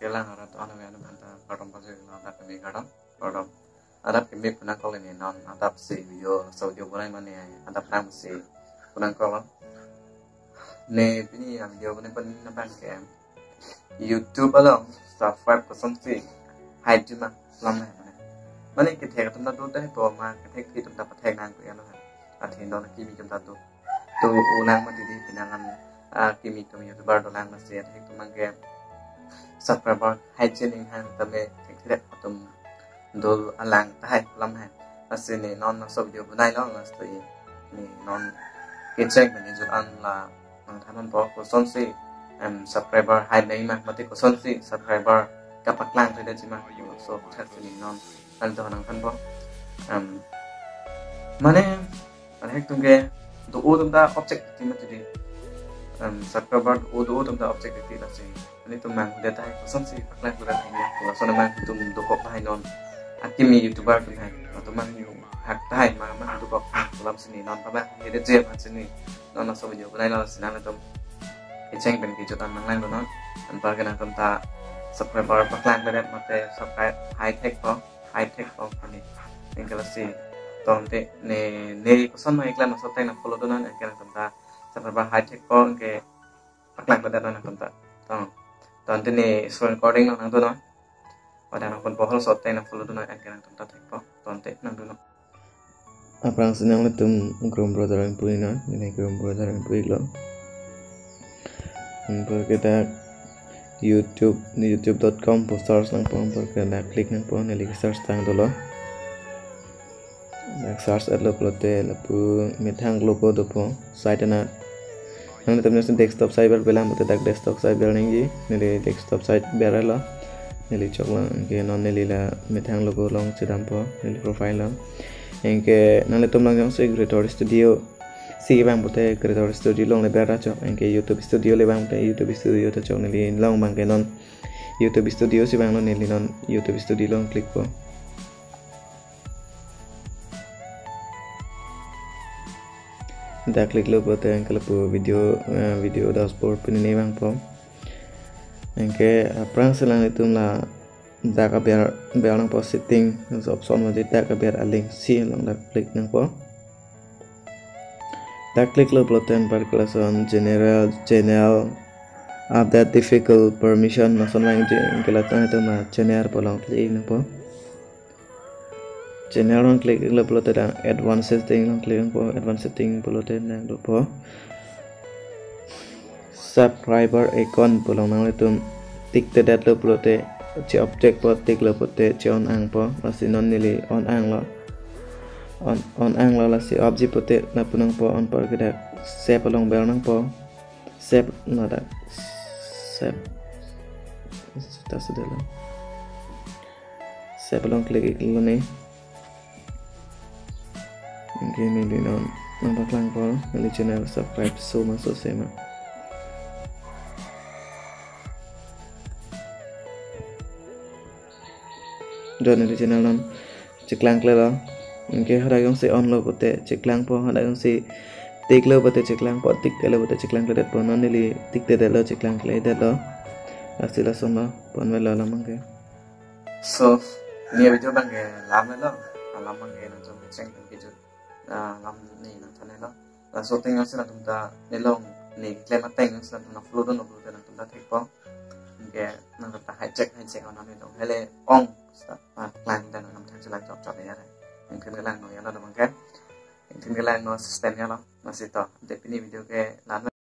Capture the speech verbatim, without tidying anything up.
Kelang arat anu anu banta kardom pajirlo, adap keme kardom, kardom. Adap keme pu nangkok, ne non adap si video, so video bonai mane adap nangsi pu nangkok. Ne pini a-video bonai pen nangphan ke YouTube along subscribe kosonsi haiji ma lam hai mane. Mane kethek atum ta do tahai po ma, kethekphi atum ta pathek nang ko ya lo hai. Athe non kimi atum ta do. To unang ma didi pinangan, ah, kimi kimi YouTuber dolang masi athek atum abang ke subscriber haiji ning hang tame thekthedek atum dul alang tahai lam hai. Lasi ne non laso video bonailo, lasi ne non kecheng pen jut an la nangthan ponpo kosonsi, em, subscriber hai nai ma mate kosonsi subscriber kapaklang thedetji ma, so thak si ne non nangthan nangthanpo. Em, mane athek atum ke do-o atum ta object ti mati di. Em, subscriber do-o do-o atum ta object ti lasi. Nelitum manghudet tahai kosonsi paklang kurat hanya. Laso nangtum dokok tahai non akimi YouTuber atum hai. Latum manghak tahai ma ma dokok tahai, lam si ne non pabang hede je ma si ne. Non laso video bonailo si nangtum kecheng pen kejut an nanglang do non. Anparke nangtum ta subscriber paklang kurat mate subscribe hai thekpo, hai thekpo kali. Anke lasi tangte ne, ne koson ma iklan laso tang nang follow do non, anke nangtum ta subscriber hai thekpo, anke paklang kurat do non nangtum ta. Tang, tangte ne screen recording nang nang do non. Pada nang pon pohol so tang nang follow do non, anke nangtum ta thekpo. Tangte nang do non. Aphrangsi nanglitum Chrome browser nang puri non, ne Chrome browser nang purilo. Anparke dak YouTube, ne youtube dot com pu search nangpo, anparke dak click nangpo, neli search tang dolo. Dak search etlo pulote lapu methang logo dopo, site anat. Nanglitum jongsi desktop site ber-elang pulote dak desktop site ber nangji, neli desktop site berlo. Neli choklo, anke non neli la methang logo along chedampo, neli profile along. Anke nanglitum lang jongsi Creator Studio si abang pulote Creator Studio along le ber ra chok, anke YouTube Studio le abang pulote YouTube Studio ta chok, neli along abang ke non YouTube Studio si abang lo, neli non YouTube Studio along click po. Dak click lo pulote anke lapu video, eh, video dashboard pen ne vangpo. Anke aphrangsi nanglitum la dak aber, ber nangpo setting, laso option mati dak aber aling si along dak click nangpo. Dak click lo pulote anparke lason general, channel, update difficult, permission, lason vangji, anke la tang itum ma channel pu along click nangpo. Channel along click lo pulote dak advanced setting along click nangpo, advanced setting pulote dak dopo. Subscriber icon pu along nanglitum tik tedetlo pulote che-off chekpo, tiklo pulote che-on angpo, lasi non neli on anglo. On, on anglo lasi off ji pulote lapu nangpo, anparke dak save along ber nangpo. Save, no dak. Save. Ta sudah lo. Save along click iklo ne. Anke neli non nangpaklangpo, neli channel subscribe so ma so se ma. Do neli channel non cheklangklelo. Anke hadak jongsi on lo pulote cheklangpo, hadak jongsi tik lo pulote cheklangpo, tik tedetlo pulote cheklangkledetpo, non neli tik tedetlo, cheklangkledetlo. Lasi lason lo, pon avelo alam abang ke. So, ne video abang ke lam avelo, alam abang ke nangtum cheng pen kejut, ah, alam ne nangthan avelo. Laso ateng jongsi nangtum ta ne along ne keklem ateng jongsi nangtum nang follow do non pulote nangtum ta thekpo. Anke nangtum ta hai chek hai chek on nang along hele ong sa, ah, klang ta nangtum thang chelak chok chok ya. Anke kelang no ya lo abang ke. Anke kelang no system ya lo. Lasi to, ante pini video ke lam